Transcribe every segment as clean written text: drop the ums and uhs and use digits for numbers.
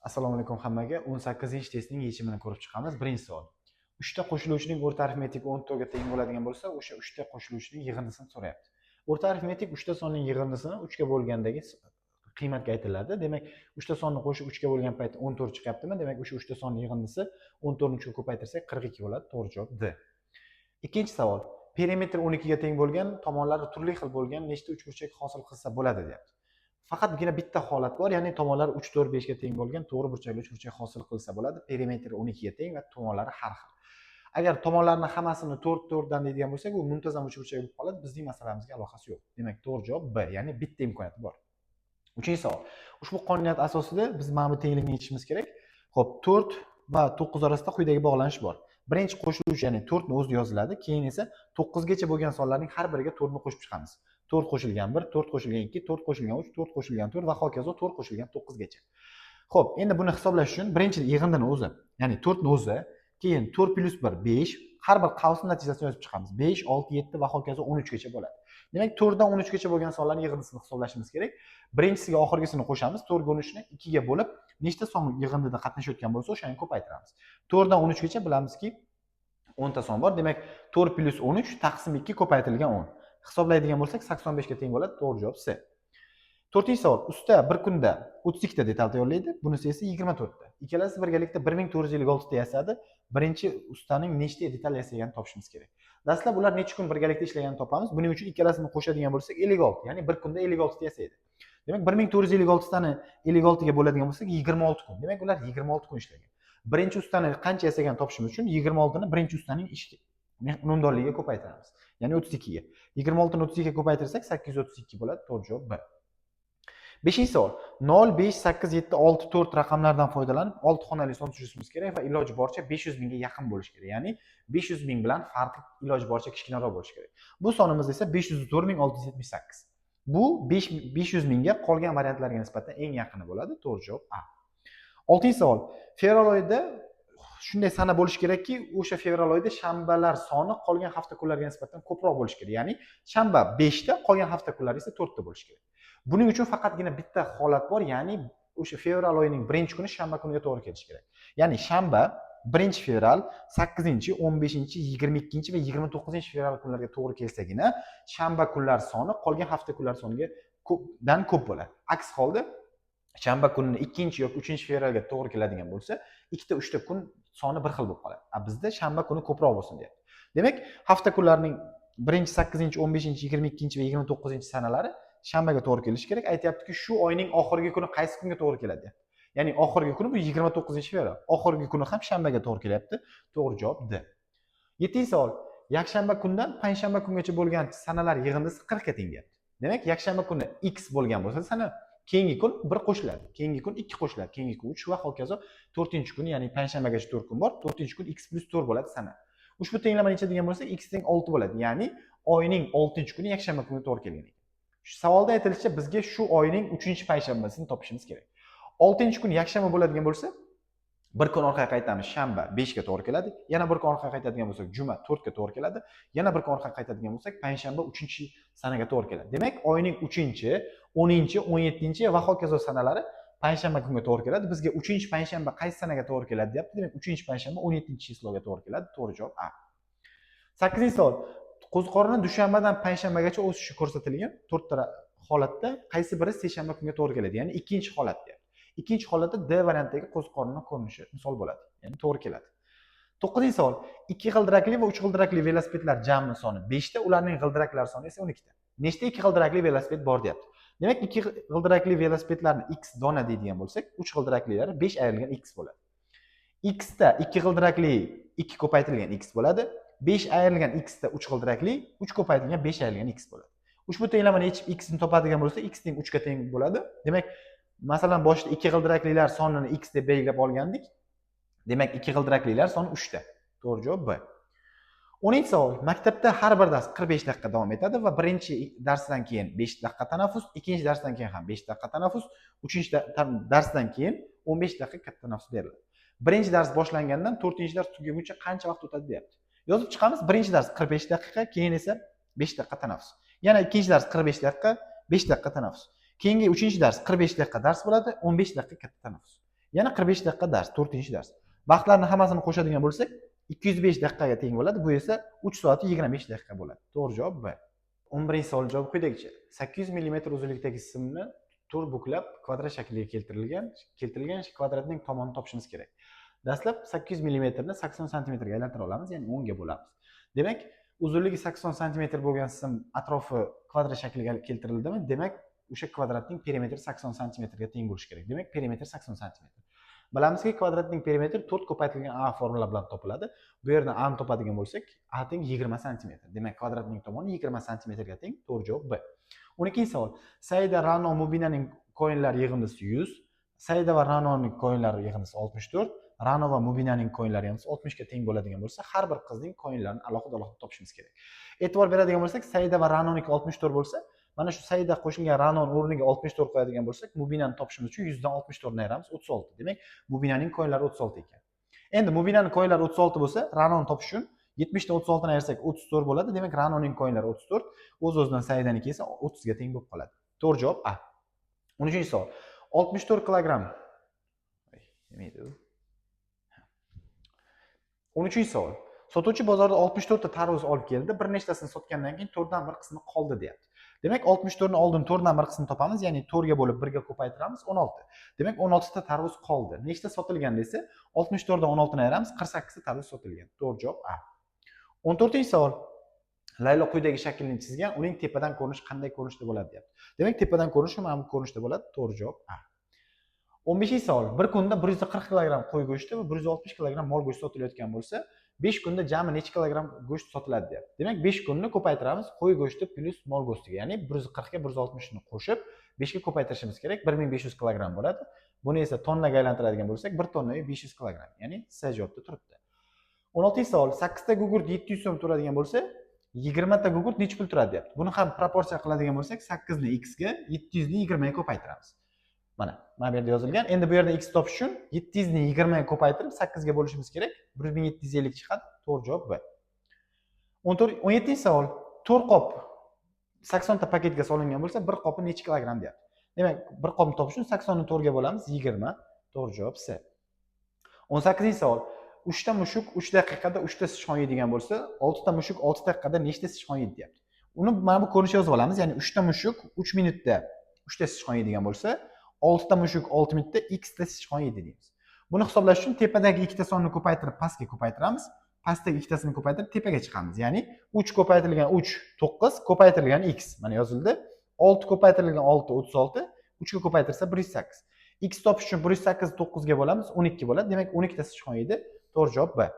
Assalomu alaykum hammaga. 18-testning yechimini ko'rib chiqamiz. Birinchi savol. Uchta qo'shiluvchining o'rta arifmetik 14 ga teng bo'ladigan bo'lsa, o'sha uchta qo'shiluvchining yig'indisini so'rayapti. O'rta arifmetik uchta sonning yig'indisini 3 ga bo'lgandagi qiymatga aytiladi. Demak, uchta sonni qo'shib 3 ga bo'lgan paytda 14 chiqyaptimi? Demak, o'sha uchta sonning yig'indisi 14 ni 3 ga ko'paytirsak 42 bo'ladi. To'g'ri javob D. Ikkinchi savol. Perimetr 12 ga teng bo'lgan, tomonlari turli xil bo'lgan nechta uchburchak hosil qilsa bo'ladi, deyapti. Faqatgina bitta holat bor, ya'ni tomonlari 3, 4, 5 ga teng bo'lgan to'g'ri burchakli uchburchak hosil qilsa bo'ladi. Perimetri 12 ga teng va tomonlari har xil. Agar tomonlarni hammasini 4 4 dan deydigan bo'lsak, u muntazam uchburchak bo'lib qoladi, bizning masalamizga aloqasi yo'q. Demak, to'g'ri javob B, ya'ni bitta imkoniyati bor. Uchinchi savol. Ushbu qonuniyat asosida biz mana bu tenglikni yechishimiz kerak. Xo'p, 4 va 9 orasida quyidagi bog'lanish bor. Birinchi qo'shiluvchi, ya'ni 4 ni o'zi yoziladi, keyin esa 9 gacha bo'lgan sonlarning har biriga 4 ni qo'shib chiqamiz. 4 qo'shilgan 1, 4 qo'shilgan 2, 4 qo'shilgan 3, 4 qo'shilgan 4 va hokazo 4 qo'shilgan 9 gacha. Xo'p, endi buni hisoblash uchun birinchi yig'indini o'zi, ya'ni 4 ni o'zi, keyin 4 plyus 1 5, har bir qavsning natijasini yozib chiqamiz. 5, 6, 7 va hokazo 13 gacha bo'ladi. Demak, 4 dan 13 gacha bo'lgan sonlarning yig'indisini hisoblashimiz kerak. Birinchisiga oxirgisini qo'shamiz, 4 ga 13 ni 2 ga bo'lib, nechta son yig'indida qatnashayotgan bo'lsa, o'shani ko'paytiramiz. 4 dan 13 gacha bilamizki, 10 ta son bor. Demak, 4 plyus 13 taqsim 2 ko'paytirilgan 10. Hisoblaydigan bo'lsak, 85 ga teng bo'ladi. To'g'ri javob C. To'rtinchi savol. Usta bir kunda 32 ta detal tayyorlaydi, bunisi esa 24 ta. Ikkalasi birgalikda 1456 ta yasadi. Birinchi ustaning nechta detal yasaganini topishimiz kerak. Dastlab ular necha kun birgalikda ishlaganini topamiz. Buning uchun ikkalasini qo'shadigan bo'lsak 56, ya'ni bir kunda 56 ta yasaydi. Demak, 1456 tani 56 ga bo'ladigan bo'lsak 26 kun. Demak, ular 26 kun ishlagan. Birinchi ustani qancha yasaganini topishimiz uchun 26 ni birinchi ustaning ish unumdorligiga ko'paytiramiz. Ya'ni 32 ga. 26 ni 32 ga ko'paytirsak 832 bo'ladi. To'g'ri javob B. Beshinchi savol. 0, 5, 8, 7, 6, 4 raqamlardan foydalanib 6 xonali son tuzishimiz kerak va iloji boricha 500 mingga yaqin bo'lishi kerak. Ya'ni 500 ming bilan farqi iloji boricha kichkinaroq bo'lishi kerak. Bu sonimiz esa 504 678. Bu 5 500 mingga qolgan variantlarga nisbatan eng yaqini bo'ladi. To'g'ri javob A. Oltinchi savol. Fevral oyida shunday sana bo'lishi kerakki, o'sha fevral oyida shanbalar soni qolgan hafta kunlariga nisbatan ko'proq bo'lishi kerak. Ya'ni shanba 5 ta, qolgan hafta kunlari esa 4 ta bo'lishi kerak. Buning uchun faqatgina bitta holat bor, ya'ni o'sha fevral oyining birinchi kuni shanba kuniga to'g'ri kelishi kerak. Ya'ni shanba 1 fevral, 8, 15, 22 va 29 fevral kunlarga to'g'ri kelsagina, shanba kunlar soni qolgan hafta kunlar soniga ko'pdan ko'p bo'ladi. Aks holda shanba kunini 2 yoki 3 fevralga to'g'ri keladigan bo'lsa, ikkita, uchta kun soni bir xil bo'lib qoladi. A bizda shanba kuni ko'proq bo'lsin deyapti. Demak, hafta kunlarining 1, 8, 15, 22 va 29 sanalari shanbaga to'g'ri kelishi kerak. Aytyaptiki, shu oyning oxirgi kuni qaysi kunga to'g'ri keladi, deyapti. Ya'ni oxirgi kuni bu 29 fevral. Oxirgi kuni ham shanbaga to'g'ri kelyapti. To'g'ri javob D. Yettinchi savol. Yakshanba kundan payshanba kungacha bo'lgan sanalar yig'indisi 40 ga teng, deyapti. Demak, yakshanba kuni x bo'lgan bo'lsa sana, keyingi kun 1 qo'shiladi, keyingi kun 2 qo'shiladi, keyingi kun 3 va hokazo to'rtinchi kun, ya'ni payshanbagacha 4 kun bor, to'rtinchi kun x plyus 4 bo'ladi sana. Ushbu tenglama necha degan bo'lsak, x teng 6 bo'ladi. Ya'ni oyning oltinchi kuni yakshanba kuniga to'g'ri kelgan ekan. Shu savolda aytilishicha, bizga shu oyning uchinchi payshanbasini topishimiz kerak. Oltinchi kun yakshanba bo'ladigan bo'lsa, bir kun orqaga qaytamiz, shanba 5 ga to'g'ri keladi. Yana bir kun orqaga qaytadigan bo'lsak, juma 4 ga to'g'ri keladi. Yana bir kun orqaga qaytadigan bo'lsak, payshanba uchinchi sanaga to'g'ri keladi. Demak, oyning 3, 10, 17 va hokazo sanalari payshanba kunga to'g'ri keladi. Bizga uchinchi payshanba qaysi sanaga to'g'ri keladi, deyapti. Demak, uchinchi payshanba 17 число ga to'g'ri keladi. To'g'ri javob A. Sakkizinchi savol. Qo'ziqorinni dushanbadan payshanbagacha o'sishi ko'rsatilgan to'rtta holatda qaysi biri seshanba kunga to'g'ri keladi? Ya'ni ikkinchi holat, deyapti. Ikkinchi holatda D variantidagi qo'ziqorinni ko'rinishi misol bo'ladi, ya'ni to'g'ri keladi. To'qqizinchi savol. Ikki g'ildirakli va uch g'ildirakli velosipedlar jami soni beshta, ularning g'ildiraklari soni esa 12 ta. Nechta ikki g'ildirakli velosiped bor, deyapti. Demak, ikki g'ildirakli velosipedlarni x dona deydigan bo'lsak, uch g'ildiraklilari besh ayrilgan x bo'ladi. X ta ikki g'ildirakli ikki ko'paytirilgan x bo'ladi. Besh ayrilgan x ta uch g'ildirakli uch ko'paytirilgan besh ayrilgan x bo'ladi. Ushbu tenglamani yechib, x ni topadigan bo'lsak, x teng uchga teng bo'ladi. Demak, masalan, boshida ikki g'ildiraklilar sonini x deb belgilab olgandik. Demak, ikki g'ildiraklilar soni uchta. To'g'ri javob B. 10-savol. Maktabda har bir dars 45 daqiqa davom etadi va birinchi darsdan keyin 5 daqiqa tanaffus, ikkinchi darsdan keyin ham 5 daqiqa tanaffus, uchinchi darsdan keyin 15 daqiqa katta tanaffus beriladi. Birinchi dars boshlangandan to'rtinchi dars tugaguncha qancha vaqt o'tadi, deyapti. Yozib chiqamiz. Birinchi dars 45 daqiqa, keyin esa 5 daqiqa tanaffus. Yana ikkinchi dars 45 daqiqa, 5 daqiqa tanaffus. Keyingi uchinchi dars 45 daqiqa dars bo'ladi, 15 daqiqa katta tanaffus. Yana 45 daqiqa dars, 4 dars. Vaqtlarni hammasini qo'shadigan bo'lsak, 205 daqiqaga teng bo'ladi. Bu esa 3 soat 25 daqiqa bo'ladi. To'g'ri javob B. 11-savol javobi quyidagicha. 800 mm uzunlikdagi simni to'rt buklab kvadrat shakliga keltirilgan kvadratning tomonini topishimiz kerak. Dastlab 800 mm ni 80 santimetrga aylantira olamiz, ya'ni 10 ga bo'lamiz. Demak, uzunligi 80 santimetr bo'lgan sim atrofi kvadrat shakliga keltirildimi? Demak, o'sha kvadratning perimetri 80 santimetrga teng bo'lishi kerak. Demak, perimetr 80 santimetr. Bilamizki, kvadratning perimetri 4 ko'paytirilgan a formula bilan topiladi. Bu yerdan a ni topadigan bo'lsak, a teng 20 santimetr. Demak, kvadratning tomoni 20 santimetrga teng. To'g'ri javob B. 12-savol. Saida, Ra'no, Mubinaning koinlari yig'indisi 100, Saida va Ra'noning koinlari yig'indisi 64, Ra'no va Mubinaning koinlari yig'indisi 60 ga teng bo'ladigan bo'lsa, har bir qizning koinlarini alohida-alohida topishimiz kerak. E'tibor beradigan bo'lsak, Saida va Ra'noniki 64 bo'lsa, mana shu Saida qo'shilgan Ra'noni o'rniga 64 qo'yadigan bo'lsak, Mubinani topishimiz uchun 100 dan 64 ni ayiramiz, 36. Demak, Mubinaning koinlari 36 ekan. Endi Mubinaning koinlari 36 bo'lsa, Ra'noni topish uchun 70 dan 36 ni ayirsak 34 bo'ladi. Demak, Ra'noning koinlari 34, o'z-o'zidan Saidaniki esa 30 ga teng bo'lib qoladi. To'g'ri javob A. 13-savol. 64 kilogramm. Nima edi u? 13-savol. Sotuvchi bozorda 64 ta tarvuz olib keldi. Bir nechtasini sotgandan keyin 4 dan bir qismi qoldi deyapti. Demak, 64 ni oldin 4 dan bir qismini topamiz, ya'ni 4 ga bo'lib 1 ga ko'paytiramiz, 16. Demak, 16 ta tarvuz qoldi. Nechta sotilgan desa, 64 dan 16 ni ayiramiz, 48 ta tarvuz sotilgan. To'g'ri javob A. 14-savol. Laylo quyidagi shaklni chizgan, uning tepadan ko'rinishi qanday ko'rinishda bo'ladi deyapti. Demak, tepadan ko'rinishi mana bu ko'rinishda bo'ladi. To'g'ri javob A. 15-savol. Bir kunda 140 kilogramm qo'y go'shti va 160 kilogramm mol go'shti sotilayotgan bo'lsa, 5 kunda jami necha kilogramm go'sht sotiladi deyapti. Demak, 5 kunni ko'paytiramiz qo'y go'shti plyus mol go'shtiga, ya'ni 140 ga 160 ni qo'shib 5 ga ko'paytirishimiz kerak, 1500 kilogramm bo'ladi. Buni esa tonnaga aylantiradigan bo'lsak, 1 tonna 500 kilogramm, ya'ni C javobda turibdi. 16-savol. 8 ta gugurt 700 so'm turadigan bo'lsa, 20 ta gugurt necha pul turadi deyapti. Buni ham proporsiya qiladigan bo'lsak, 8 ni x ga, 700 ni 20 ga ko'paytiramiz. Mana bu yerda yozilgan. Endi bu yerda x topish uchun 700 ni 20 ga ko'paytirib 8 ga bo'lishimiz kerak. 1750 chiqadi. To'g'ri javob B. 14, 17-savol. 4 qop 80 ta paketga solingan bo'lsa, bir qopi necha kilogramm deyapti. Demak, bir qopni topish uchun 80 ni 4 ga bo'lamiz, 20. To'g'ri javob C. 18-savol. 3 ta mushuk 3 daqiqada 3 ta sichqon yeydigan bo'lsa, 6 ta mushuk 6 daqiqada nechta sichqon yeydi deyapti. Uni mana bu ko'rinishga yozib olamiz. Ya'ni 3 ta mushuk 3 minutda 3 ta sichqon yeydigan bo'lsa, 6 ta mushuk 6 minutda x ta sichqon yeydi deymiz. Buni hisoblash uchun tepadagi ikkita sonni ko'paytirib pastga ko'paytiramiz. Pastdagi ikkitasini ko'paytirib tepaga chiqamiz. Ya'ni 3 ko'paytirilgan 3 9 ko'paytirilgan x mana yozildi. 6 ko'paytirilgan 6 36, 3 ga ko'paytirsa 108. X topish uchun 108 9 ga bo'lamiz, 12 bo'ladi. Demak, 12 ta sichqon yeydi. To'g'ri javob B.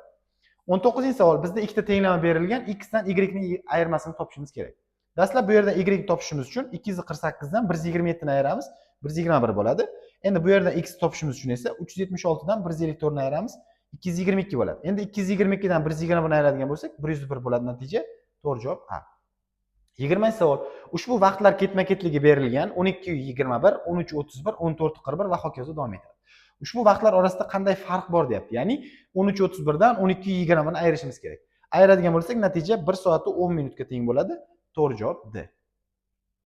19-savol. Bizda ikkita tenglama berilgan. X dan y ning ayirmasini topishimiz kerak. Dastlab bu yerda y topishimiz uchun 248 dan 127 ni ayiramiz, 121 bo'ladi. Endi bu yerda x topishimiz uchun esa 376 dan 154 ni ayiramiz, 222 bo'ladi. Endi 222 dan 121 ni ayiradigan bo'lsak, 101 bo'ladi natija. To'g'ri javob A. 20-savol. Ushbu vaqtlar ketma-ketligi berilgan: 12:21, 13:31, 14:41 va hokazo davom etadi. Ushbu vaqtlar orasida qanday farq bor deyapti. Ya'ni 13:31 dan 12:20 ni ayirishimiz kerak. Ayiradigan bo'lsak, natija 1 soat 10 minutga teng bo'ladi. To'g'ri javob D.